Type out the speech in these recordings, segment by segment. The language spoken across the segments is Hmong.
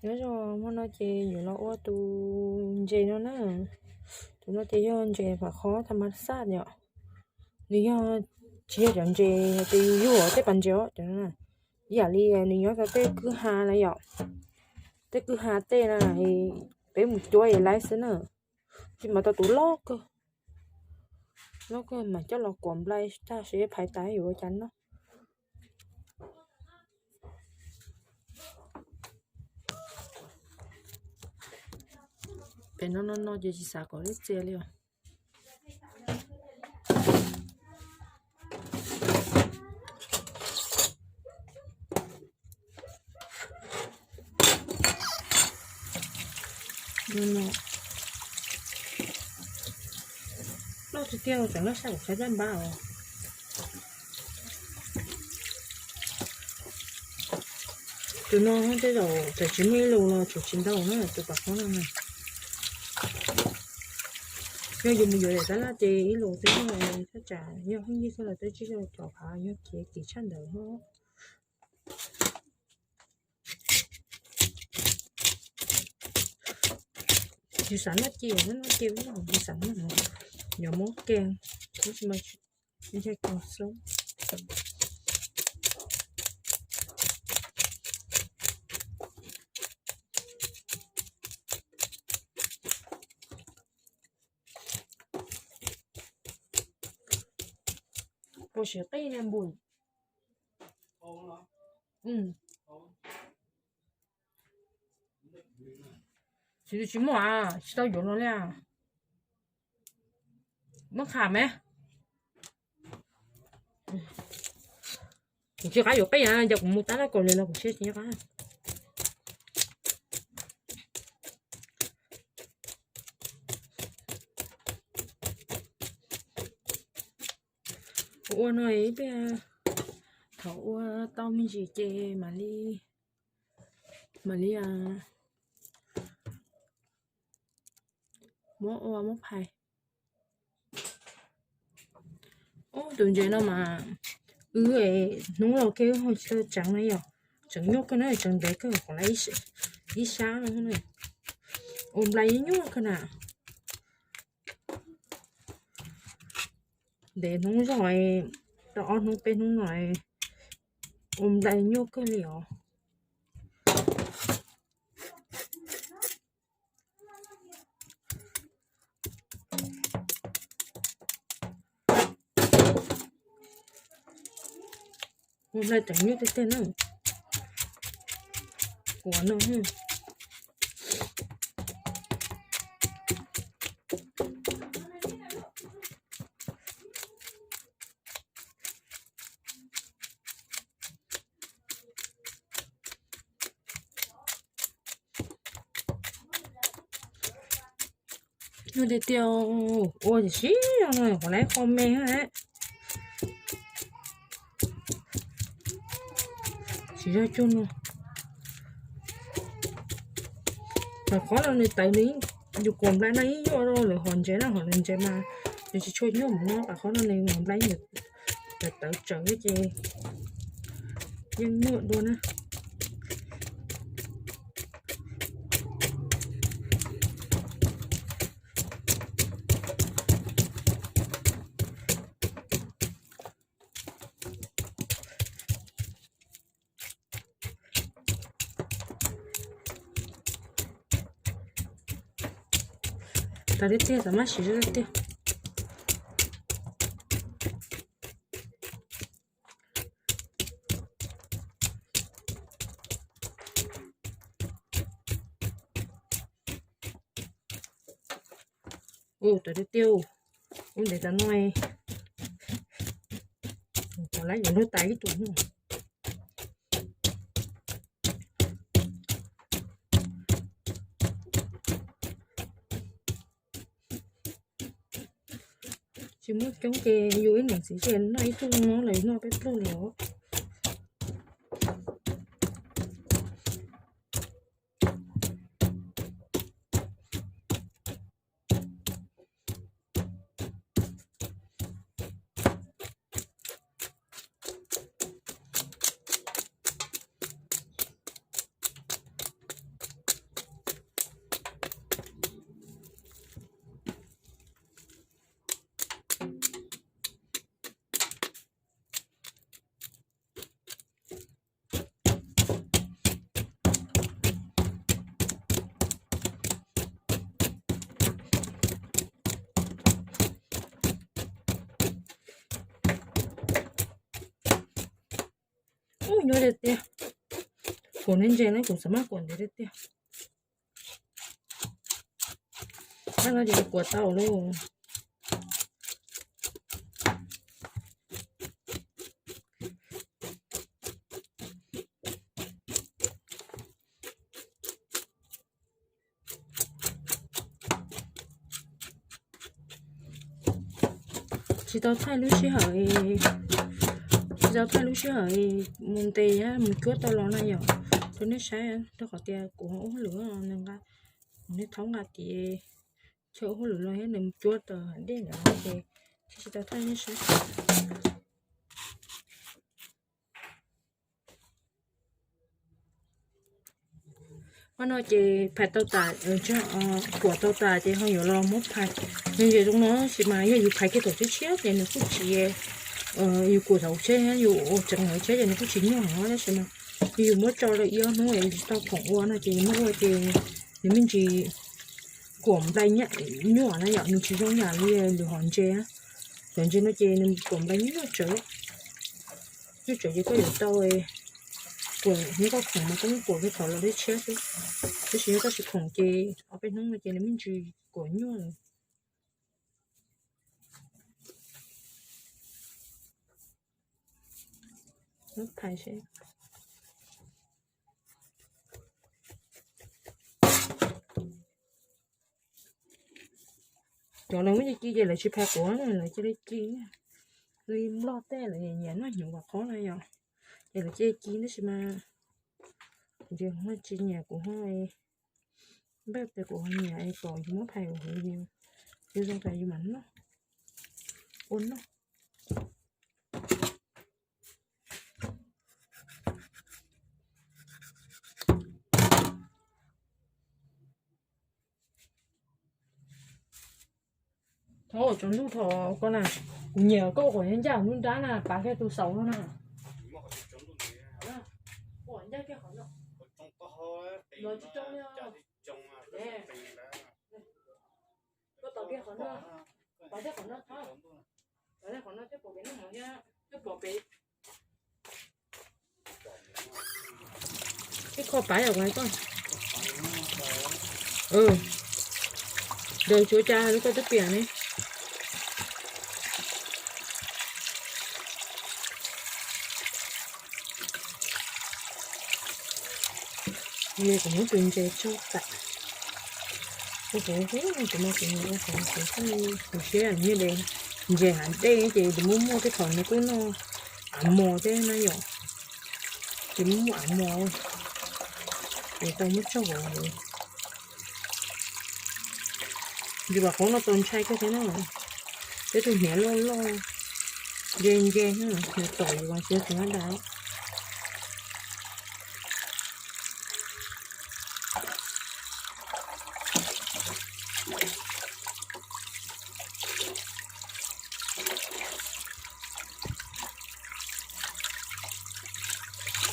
Nyob zoo, hmo no ces yuav los ua tus ntses no na. Tus no ces yog ntses pham qhob tham mas xaj yom. Nws yog, tsis yog cov ntses hais tias yus yug tej pas ntses os, cov no ib yam li nws nyob rau tej kwj ha na yom. Tej kwj ha tej na, peb mus cuab es laib xwb na. Tsis mas tau tus loj kawg, loj kawg mas coj los kuam nplai tag seb phais tas yuav ua cas noj. Pem no no no ces tsis xav kom lub txia li os. Loj tiag tiag, tseem loj sab kuv qhib dab npab os. Tus no tej zaum tseem tsis muaj ib lus los tseem tsis ntau na, tus pas qhob no na. Yog yus mus yuav daim tab laj ces ib lus twb yog, thaj tsam yog pheej yig xwb los twb tsis yog cov phav yog kev kim tshaj ntawd no. Yus xav noj ces noj, noj ces noj, yus xav noj no, yuav muab kees, tab sis mas yog kees xoob. Puas siv qij na npum? Tsis, tsis muaj, tsis tau yuav no li. Muab qham me. Kuv tsis qab yuav qij na, yog kuv mus tab laj kaum li los kuv siab tsis nyob qab. Kuv ua no ib pliag, thaum ua tau me ntsis ces mam li, mam li muab ua muab phais. Ub, tus ntses no mas wb hnub los kiag wb ho tsis tau tseev na yom. Tseem nyuaj kawg na, tseev ntev kawg, qhov lawv ib sab no, ua nplai nyuaj kawg na. Ntev hnub zog, tau ob hnub peb hnub no, ua nplai nyuaj kawg li os. Ua nplai tseem nyuaj tiag tiag na. Kuv no Nyuaj tiag tiag, ua tiam sis no qhov lawv qho me. Tsis yog cug no. Qhov qhob no nws tawv, nws, yus kuam nplai no yeej nyuaj dua lawv hom ntses na, hom lawv ntses mas nws tsis tshua nyuaj mus no, qhov qhob no nws kuam nplai tawv tawv tsawv ces yeej nyuaj dua na. Tas tiag tiag, txav mab siv tiag tiag. Ua tas tiag tiag, ua ntev tas no, tas lawm yuav luag tas ib tug no. Tsis muaj coob ces yus ib niam txiv tsev noj ib tug no lawm noj peb pluag li os. Ub, nyob tiag tiag, kuam neb ntses ne, kuv xav maj kuam ntev tiag tiag. Tab no ces kuam tau lauj. Tsis tau thaij lub sij hawm, tsis tau thaij lub sij hawm mus ntes mus cuab tau los na yom, rau nej saib, rau qhov tias kuv ua hauj lwm nws nqa, kuv niaj thaub nqa tiv chaw ua hauj lwm los thiab nws mus cuab tau dej ntawd ces thiaj tsis tau thaij nej saib. Qhov no ces phais tau tas, kuam tau tas ces ho yuav los muab phais. Nws ntses zoo no tab sis mas yog yus phais kiag thaum tshiab tshiab ces nws kuj tsis, yus kuam thaum tshiab, yus ua tseev thaum tshiab ces nws kuj tsis nyuaj heev tab sis mas yog yus muab tso lawm ib ob hnub es tsis tau khoom ua no ces yus muab ua ces nws me ntsis kuam nplai nyuaj na yom, nws tsis zoo yam li lwm hom ntses. Cov ntses no ces nws kuam nplai nyuaj tsawv, nyuaj tsawv ces koj yuav tau kuam nyob koj khoom mas koj muab kuam kiag thaum los dej tshiab xwb, tab sis yog koj tsis khoom ces ob peb hnub no ces nws me ntsis kuam nyuaj. Cov lawv muab ci ci ces lawv tsis phais quav, lawv cia li ci li nplog tej lawv nyiam noj hnyuv vam qhob na yom, ces lawv cia li ci tab sis mas kuv ces kuv ho tsis nyiam, kuv ho npaj tias kuv ho nyiam es kom yus muab phais huv huv yus, yus zoo tas yus mam noj, ua noj. Thov tsaus ntuj thaum koj na, kuv nyiam koj ua quav ncaj ncaj hnub nrab na, pav kiag tus xaus no na. Ua ncaj kiag qhov no. Los tsis tsoo li. Koj tos kiag qhov no, tos kiag qhov no, tos kiag qhov no thiab pom pem no thiab, thiab pom pem. Ib qho pav yom, koj. Ntawd tsuav cas lub koj twb piam ne. Kuv muab tus ntses tso tam, ua kuv, kuv no kuv nyiam ua kuv, kuv siab nyiaj de. Ntses hav dej ces kuv muaj muaj tej thaum nws kuj noj av mos thiab na yom, ces muaj muaj av mos, ces tau muab tsaug hauv. Yus vam qhob no txaus ntshai kawg thiab na, peb tus hniav loj loj, ntse ntse, hniav tom yus mas tsis tau dag.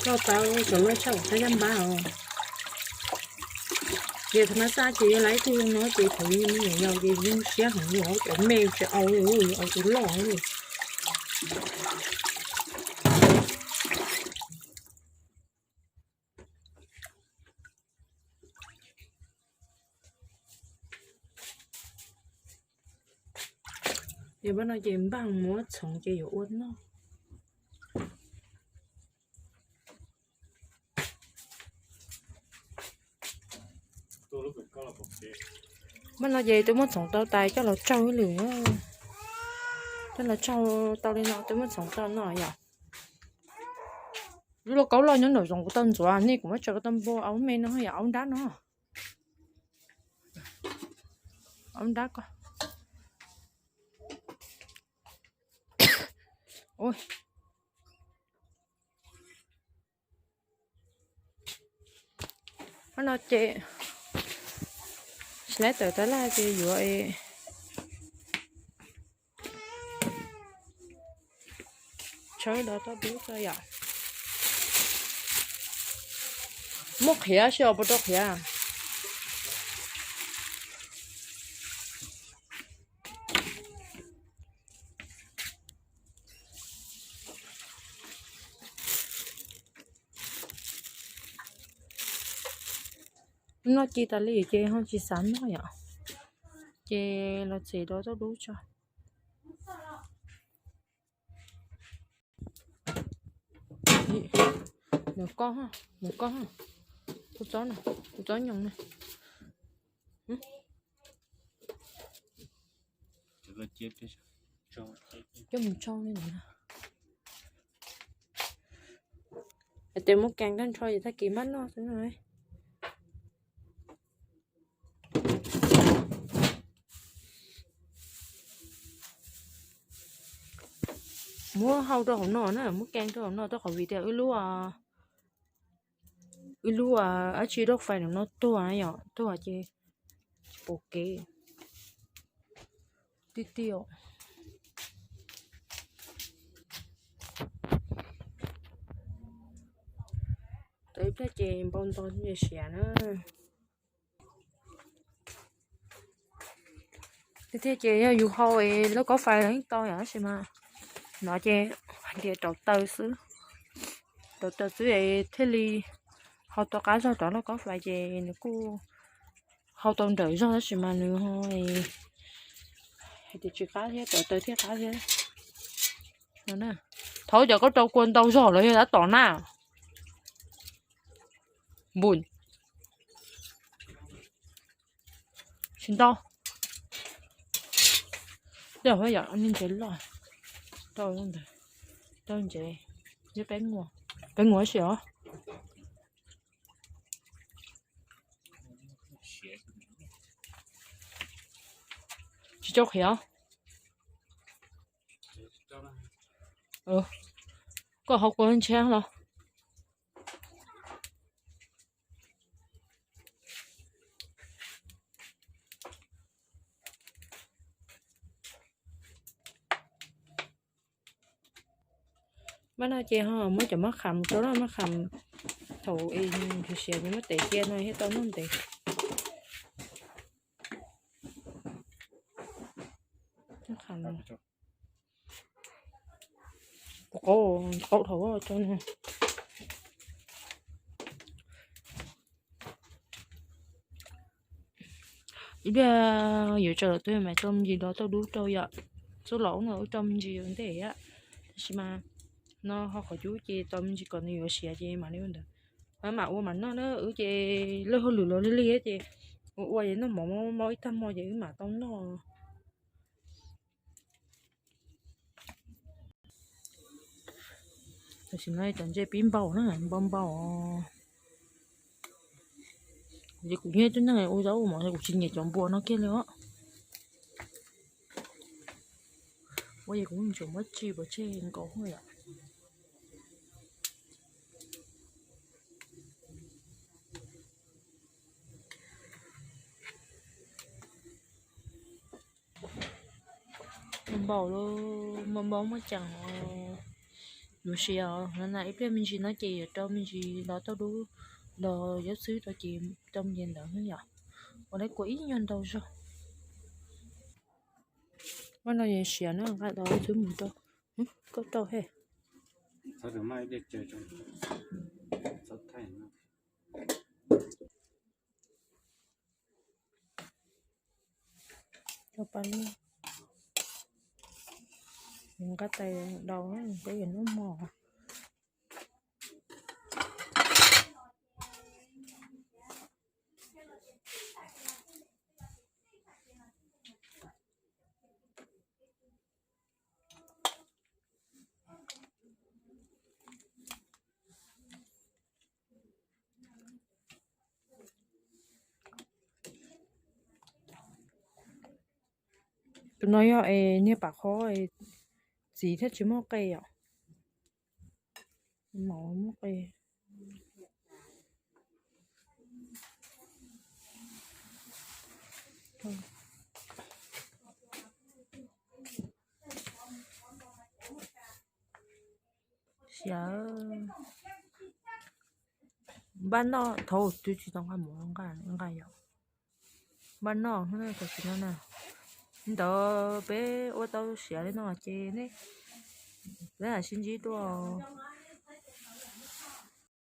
Koj paub cov loj tshaj kuv tab yaj npab os. Ces thaum no xaj ces yog lawv ib tug zoo no ces thaum yus me nyuam yaus ces yus siab heev, yus cov me tsis au li, yus au tus loj li. Ces pab no ces npaj muab txhoov ces yuav ua noj. Pab no ces twb muab txhoov tau tas coj los tsaug ib lwm, coj los tsaug tau li no twb muab txhoov tau no yom. Lub lauj kaub loj nyob nraum zoov kuv tau ntxuav, nej kuv muab tso rau tau npua, aub me no yom, aub nrab no. Aub nrab ko. Qhov no ces tsis laib tawm tab laj ces yuav tshawb do toj dub tso yom. Muab qhiav seb os, puas rau qhiav. Noj ci tas li ces ho tsis xav noj yom. Ces los txiav rau tauj dub tso. Mus koj, mus koj, tus txob no, tus txob nyoos na. Coj mus tsau li ntawd. Hais tias muab kas tag nrho ces tag kis maj noj xwb no. Muab hau rau hauv no na, muab kas rau hauv no rau qhov vim tias wb lub, wb lub dab tsi lub fais no tuag yom, tuag ces tsis pom kev. Tiag tiag. Tau ib pliag ces npau nto siav na. Tiag tiag ces yog yus hau es lub kaub fais los yeej tau yom, tab sis mas no ces hais tias rauv taws xwb, rauv taws xwb es thiaj li hau tau qab zog rau lub kaub fais ces nws kuj hau tau nrawm zog tab sis mas nws hais tias tsis qab thiab, rauv taws thiaj qab thiab. Thov cov koj rau kua ntau zog los yog tab tom na. Npun. Tsis ntau. Tej zaum yog ntsev loj. Rau ntawd, rau ntsev, peb, peb mus ib si os. Tsis tau qhiav. Koj hau kua ntshiab los. Maj no ces ho muab cov maj kham rau lawm, maj kham thaum siav siav ces muab tev cia no thiaj tau noj ntev. Maj kham qaub, qaub dhau tso no. Ib pliag yuav tso lawm twb mam rau me ntsis los tauj dub rau yom. Txuj lom no wb rau me ntsis ua ntej, tab sis mas no ho qhov cub ces tau me ntsis kom nws yuav siav ces mam li ua ntawd. Mam ua mam noj na, wb ces lawj hauj lwm los lig lig ces ua ua ces noj mov mov ib tag hmo ces wb mam tau noj. Tam sim no cov ntses pib npau na, npau npau. Kuv ces kuv yog ib tug neeg ua zaub ua mov kuv tsis nyiam cov npua no kiag li os. Ua ces kuv tseem muab tsis pov tseg nkaus yom. Npau npau, muaj ceem yuav siav os. No na ib pliag me ntsis no ces yuav rau me ntsis los tauj dub, los zaub xwb rau ces rau me ntsis ntawd yom. Ua lawm kua ib nyuag ntau zog. Maj no yuav siav na, nqa los xwb mus rau, koj rau he. Rau pa lub, nqa tais daus peb yuav noj mov. Tus no yog es niag pam qhob, txiv thiaj tsis muaj qe yom. Mov muaj qe. Siav, npaj noj, thaum twg tsis tau nqa mov nqa yom. Npaj noj, tam sim no na, ntawd peb ua tau siav li no ces nej, peb mam sib ntsib dua.